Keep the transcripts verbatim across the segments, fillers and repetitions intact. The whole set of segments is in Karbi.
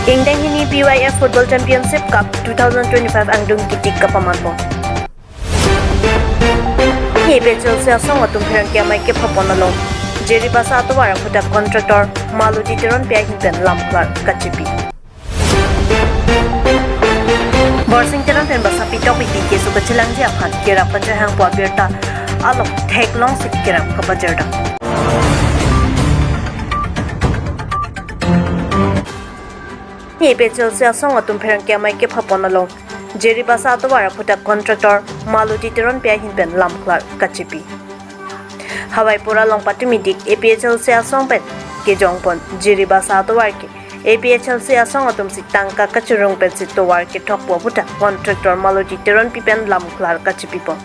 Ingdeng hini B Y F Football Championship Cup two thousand twenty-five angdung kitik kapamanpon. APHLC asong atum pherangke amei kephapon along Jiribasa atovar aphuthak contractor Maloti Teronpi ahin pen lamklar kachipi. Borsing Teron pen Basapi Tokbipi keso kachelangji aphan kerap pachehangpo abirta along theklongsi kerap kapajerdam. APHLC asong atum pherangke amei kephapon along Jiribasa atovar aphuthak contractor Maloti Teronpi ahin pen lamklar kachipi. Hawaipur along patumi dik APHLC asong pen kejongpon Jiribasa atovar ke APHLC asong atumsi tangka kachirung pensi tovar kethokpo aphuthak contractor Maloti Teronpi pen lamklar kachipipon.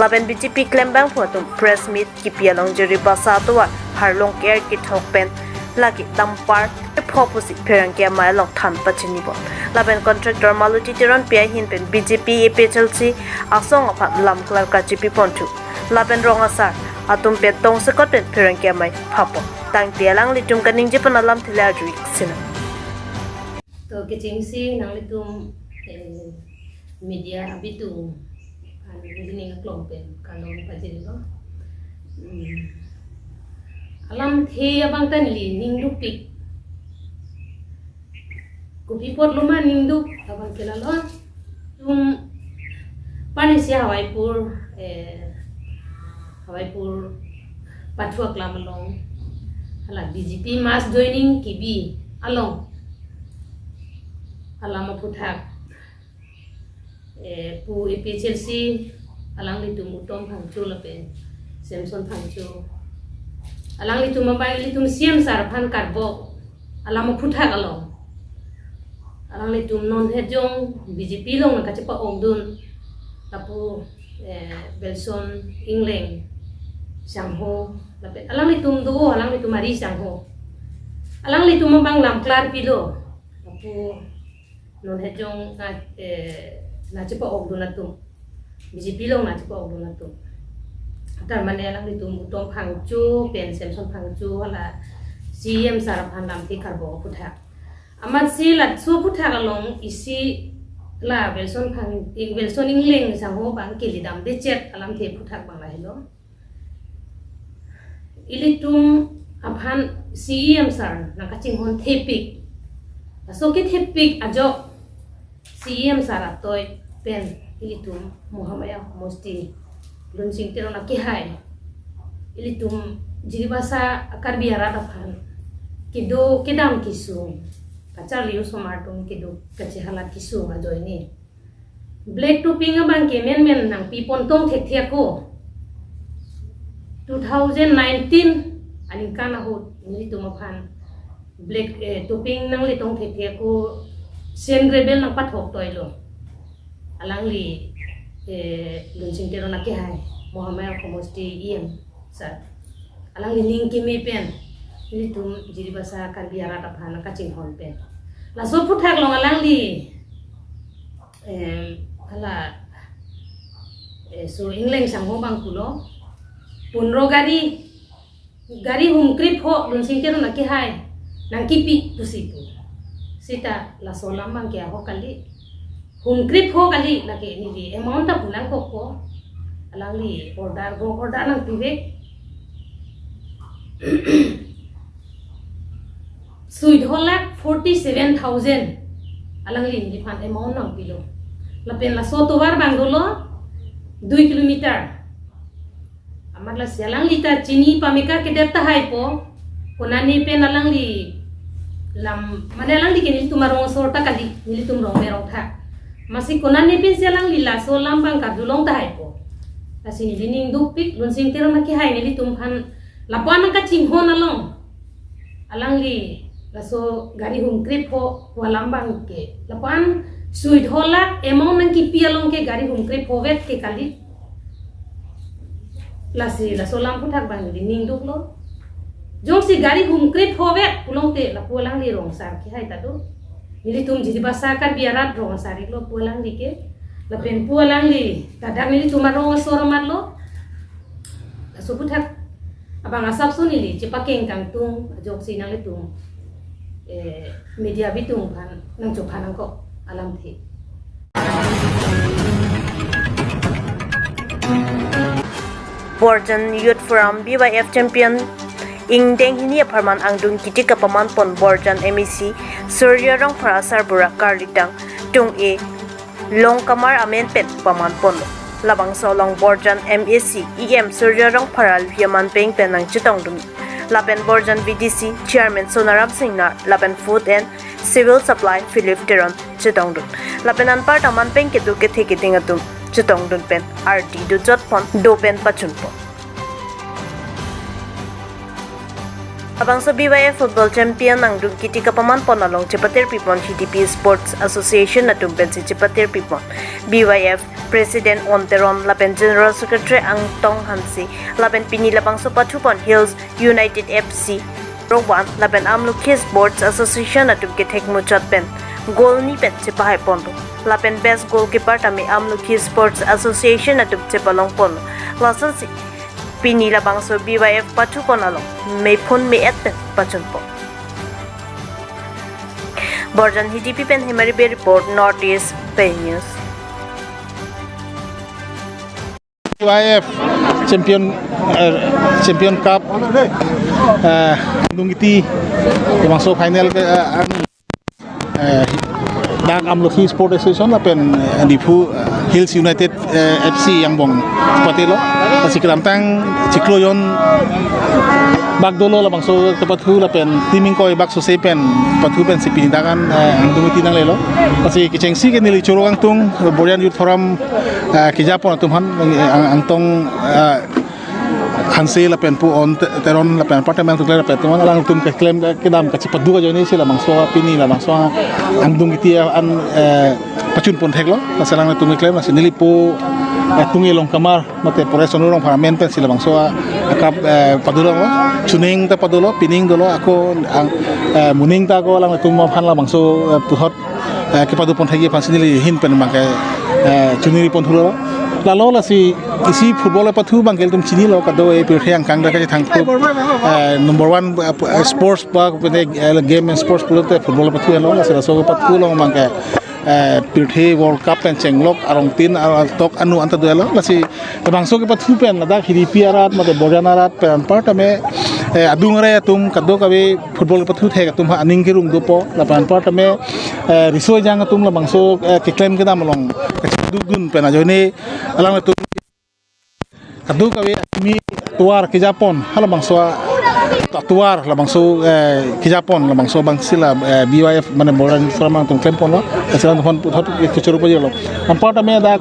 Lapen BJP klembangphu atum press meet kipi along Jiribasa atovar harlong ker kethok pen lake dampar pho pusi pherangke amei along than pachinipon. Lapen contractor Maloti Teronpi ahin pen BJP APHLC asong aphan lamklar kachipiponthu. Lapen rong asar atum pen tongsekot pen pherangke amei phapon. Tangte alanglitum kaningje pen alamthe le arju-ik sinang. To kechengsi nanglitum, eh, media abitung an hini aklong pen kardom pajirlo. Hmm. Alamthe abang ta neli ning dukpik. Kopi apotlo ma ning duk abang ke lalo. Tum panisi Hawaipur, eh, Hawaipur pathu aklam along hala BJP mass joining kibi along alam aphuthak, eh, pu APHLC alanglitum Utom Phangcho lapen Samson Phangcho, alanglitum abang ilitum CEM sir aphan karbok alam aphuthak along alanglitum non hejong BJP along nangkachepa-okdun lapu, eh, Belson Engleng sangho lapen alanglitum do, alanglitum ari sangho, alanglitum abang lamklar pilo lapu non hejong na, eh, nangchepa-okdun atum, BJP along nangchepa-okdun atum. Tar mane alanglitum Utom Phangcho pen Samson Phangcho hala CEM sir aphan lamthe karbok aphuthak. Amatsi laso aphuthak along isi la Belson Phang, eh, Belson Engleng sangho abang kele damde chet alamthe aphuthak abang lahelo. Ilitum aphan CEM sir nangkachinghon thepik. Laso kethepik ajok CEM sir atoi pen ilitum Mahamaya Homosti Lunsing Teron akehai, ilitum Jiribasa Karbi arat aphan kedo kedam kesung kacharli osomar atum kedo kachehalat kesung ajoine black topping abang ke menmen nangpipon tong thekthe ako. Two thousand nineteen aningkan ahut nelitum aphan black, eh, topping nangle tong thekthe ako, Sen Rebel nangpathok toilo. Alangli, eh, Lunsing Teron akehai, Mahamaya Homosti EM sir, alangli ning keme pen nelitum Jiribasa Karbi arat aphan nangkachinghon pen laso aphuthak along alangli, em, hala, eh, so Engleng sangho abang pulo, punro gari, gari hum krepho Lunsing Teron akehai nangkipi pusi pu. Seta laso alam abang ke ahok kali, hum krepho kali, lake neli amount ta pu nangkokpo. Alangli order, go order nangpivek. Sui do lakh forty seven thousand alangli neliphan amount nangpilo. Lapen laso tovar abang dolo dui kilometer. Amat lasi alangli ta chini pameka kedet tahaipo. Konane pen alangli lam, mane alangli ke nelitum arong asor ta kali, nelitum rong me rong tha. Amatsi konane pensi alangli laso alam abang karjulong tahaipo. Lasi neli ning dukpik, Lunsing Teron akehai nelitum aphan lapu-an nangkachinghon along alangli laso gari hum krepho pu alam abang ke, lapu-an sui do lakh amount nangkipi along ke gari hum krephovet ke kali. Lasi laso alam aphuthak abang neli ning duklo. Jongsi gari hum krephovet pulote lapu alangli rong asar kehai ta do. Nelitum Jiribasa Karbi arat rong asar iklo pu alangli ke. Lapen pu alangli ta dak nelitum arong asor amatlo. Laso aphuthak abang asapso neli chepakeng kangtung ajoksi nanglitum eh, media bitung aphan nangchophan nangkok alamthe. Borjan Youth Forum B Y F champion ingdeng hini apharman angdung kiti kapaman pon Borjan M A C Surya Rongphar asarbura karlitang tung e Longkamar amen pen paman ponlo. Labangso along Borjan M A C E M Surya Rongphar alvi aman peng pen nangchetongdun. Lapen Borjan V D C Chairman Sonaram Singnar lapen Food and Civil Supply Philip Teron chetongdun. Lapen anparta aman peng kedo kethe keding atum chetongdun pen ardi dojot pon do pen pachun pon. Labangso B Y F football champion angdung kiti kapaman pon along chepatir pipon H D P Sports Association atum pensi chepatir pipon B Y F President On Teron lapen General Secretary Angtong Hanse lapen pini labangso pathu pon Hills United F C Rowan lapen Amlokhi Sports Association atum kethek muchot pen goal ni pen chepahai ponlo. Lapen best goalkeeper tame Amlokhi Sports Association atum chepalong ponlo. Lasonsi pini labangso B Y F pathu pon along mephun me-et pen pachun pon. Borjan H D P pen Hemari Bey report, North East Pei News. B Y F champion, eh, champion cup, eh, angdung kiti, labangso final ke, eh, ang, eh, dak Amlokhi Sport Association lapen, eh, Diphu, eh, Hills United, eh, F C angbong patelo. Lasi kedamtang chiklo jon bak dolo labangso kepathu lapen team ingkoi bak sose pen pathu pensi pini dak an, eh, angdung kiti nanglelo. Lasi kechengsi ke neli choro kangtung Borjan Youth Forum, eh, kejapon atum aphan, eh, ang, Angtong, eh, Hanse lapen pu On Te-, Teron lapen apartment tukle lapen atum aphan alangtum keklem ke-, kedam kachepadu ajoine si labangso pini labangso angdung kiti an, eh, pachun pon theklo. Lasi alangtum keklem lasi neli po, eh, tung e Longkamar mate Pores Sonur Rongphar amen pensi labangso akap, eh, padolonglo. Chuning ta padolo, pining dolo, ako ang, eh, moning ta ako alangtum aphan labangso, eh, puthot, eh, kepadu pon thekji aphansi neli ahin pen abangke, eh, chuniri pon thulo. Lalo lasi isi football pathu abangke ilitum chinilo, kado-e pirthe angkang dak kachethangthup, eh, number one, eh, sports ba, eh, game and sports pulote football pathu lo, lasi laso pathu along abangke, eh, pirthe World Cup pen chenglok arongtin, ah, tok anu anta dolo, lasi labangso kepathu pen ladak H D P arat mate Borjan arat pen anparta me, eh, adung arai atum kadokave football pathu thek atum aphan aning kerung dopo, lapen anparta me, eh, riso ejang atum labangso, eh, keklem kedam along kachedukdun pen ajoine alangtum kadokave akimi atovar kejapon halabangso atovar labangso, eh, kejapon labangso abangsi la, eh, B Y F mane Borjan Youth Forum atum klem ponlo, lasi alangtum aphan puthot kechoro pajirlo. Anparta me dak,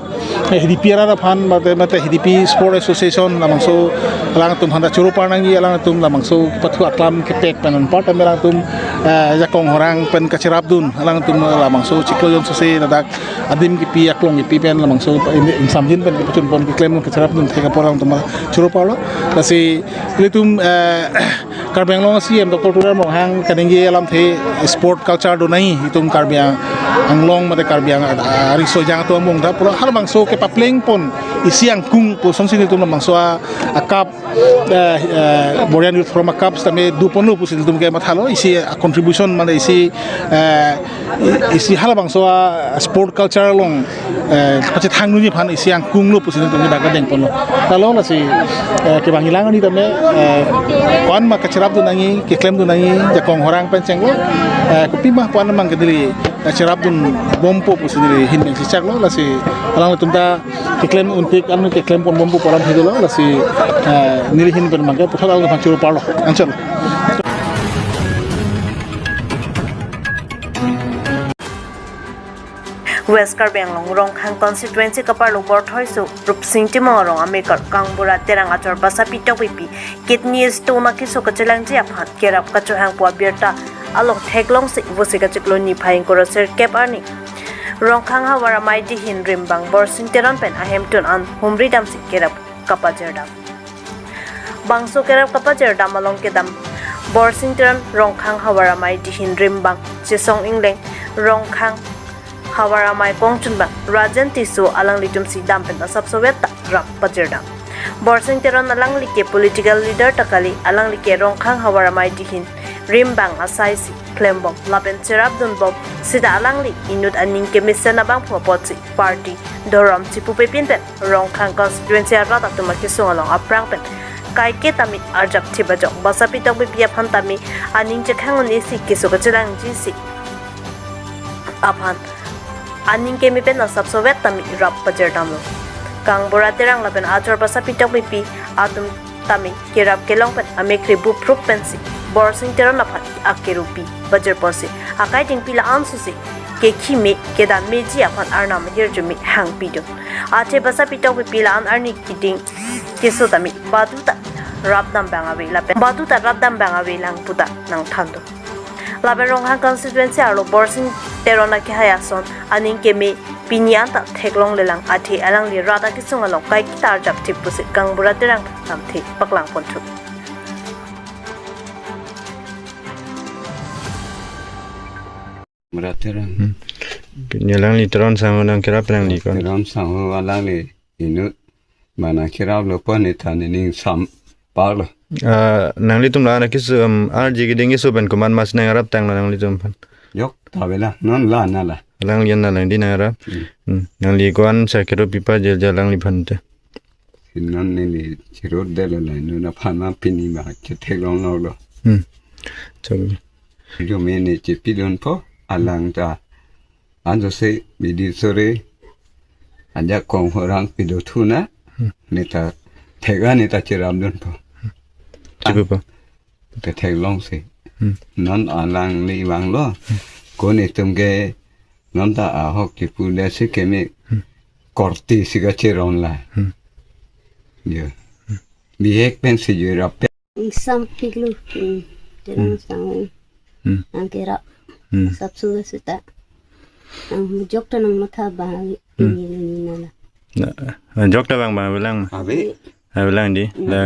eh, H D P arat aphan mate, mate H D P Sport Association labangso alangtum aphan ta choro par nangji, alangtum labangso pathu aklam kepek pen anparta me alangtum, eh, jakong horang pen kacherapdun, alangtum labangso chiklo jon sose ladak adim kipi aklong kipi pen labangso in-, ingsamjin pen kepachun pon keklem kacherapdun thek apor alangtum choro parlo. Lasi ilitum, eh, Karbi Anglong C E M Doctor Tuliram Ronghang kaningje alamthe sport culture do nangji itum Karbi Ang-, Anglong mate Karbi Ang-, ah, riso ejang atum angbong ta pulo halabangso kepapleng pon isi angkung pusonsi nelitum labangso a, akap, eh, eh, Borjan Youth Forum akap sitame do ponlo pusi nelitum kemathalo, isi a contribution mane isi, eh, i-, isi halabangso a sport culture along, eh, kachethang nunji aphan isi angkung lo pusi nelitum ke dak deng ponlo. Lalo lasi, eh, kevang ilang ani tame, eh, ko-an ma kacherapdun nangji, keklemdun nangji, jakong horang pen chenglo, eh, kopi ma ko-an ma kedili, eh, cherapdun bompo pusi neli ahin pen si chaklo, lasi alangtum ta keklem untik, anu keklem pon bompo pu alamthe dolo, lasi, eh, neli ahin pen abangke puthot alangtum aphan choro parlo. Anchor. West Karbi Anglong Rongkhang constituency kaparlo Borthoiso Rupsing Timung arong amekar kangbura terang achor basa pitokpipi kidney stone akeso kachelangji aphan kerap kachohang pu abirta along theklongsi Vosik achiklo niphai ingkoi ra sirkep arni Rongkhang Havar Amei Dihin Rimbang Borsing Teron pen ahemtun an humri damsi kerap kapajirdam. Bangso kerap kapajirdam along kedam Borsing Teron, Rongkhang Havar Amei Dihin Rimbang Chesong Engleng, Rongkhang Havar Amei kongchunbang Rajen Tisso alanglitumsi dam pen asapso vetta rap pajirdam. Borsing Teron alangli ke political leader ta kali, alangli ke Rongkhang Havar Amei Dihin rimbang asai si klembom lapen cherapdunbom sita alangli inut aning kemesen abangphu apotsi party dhorom chipupepin pen Rongkhang constituency arat atum akesung along aphrang pen kaiketa mi arjap thip ajok Basapi Tokbipi aphan tame aning chekhang un-e si keso kachelangji si aphan aning keme pen asapso vet tame rap pajir damlo. Kangbura Terang lapen achor Basapi Tokbipi atum tame kerap kelong pen amekri buphruk pensi Borsing Teron aphan akerupi pajir ponsi akai dingpi la-an susi kekhime kedameji aphan arnam ahirjume hangpidun. Athe Basapi Tokbipi la-an arni keding keso tame badu ta rap dambang ave lapen badu ta rap dambang avelang puta nangthandun. Lapen Rongkhang constituency arlo Borsing Teron akehai ason aning keme pini anta theklonglelang, athe alangli rat akesung along kaiketa arjap thip pusi Kangbura Terang lamthe paklang ponthu. Mura Terang. Hmm. Pini alangli Teron Sangho nangkerap alangli kon. Teron Sangho alangli inut mana kerap lo pon ni than ning sam parlo. Ah, nanglitum la na kisu, um, arji keding kisu pen komat mas nangraptanglo nanglitum aphan. Jokta avelang, non la nala. Alangli an alangli nangrap. Hmm. Hmm. Nangli ko-an sa kerupi pajirji alangliphan te. Si non neli chirutdetlo la, non aphan ma pini ma chetheklongloklo. Hmm. Chok. Arjume ne chepidunpo, alang ta anso se bidi sore ajakong horang pido thuna, hmm, neta thega neta cherapdunpo. Chipupo. Te theklongsi. Hmm. Non alangli vanglo. Hmm. Ko netum ke non ta ahok chipudet si keme, hmm, korte si kacheron la. Hmm. Yo. Hmm. Bihek pensi jui rap. Ingsam piklu, hmm, Teron, hmm, Sangho. Hmm. Nangkerap. Hmm. Sapsu sita. Nang jokta nangmatha ba, hmm, ini, ini nala. Na, na jokta bang bang avelang. Ave. Avelang di. Hmm. La,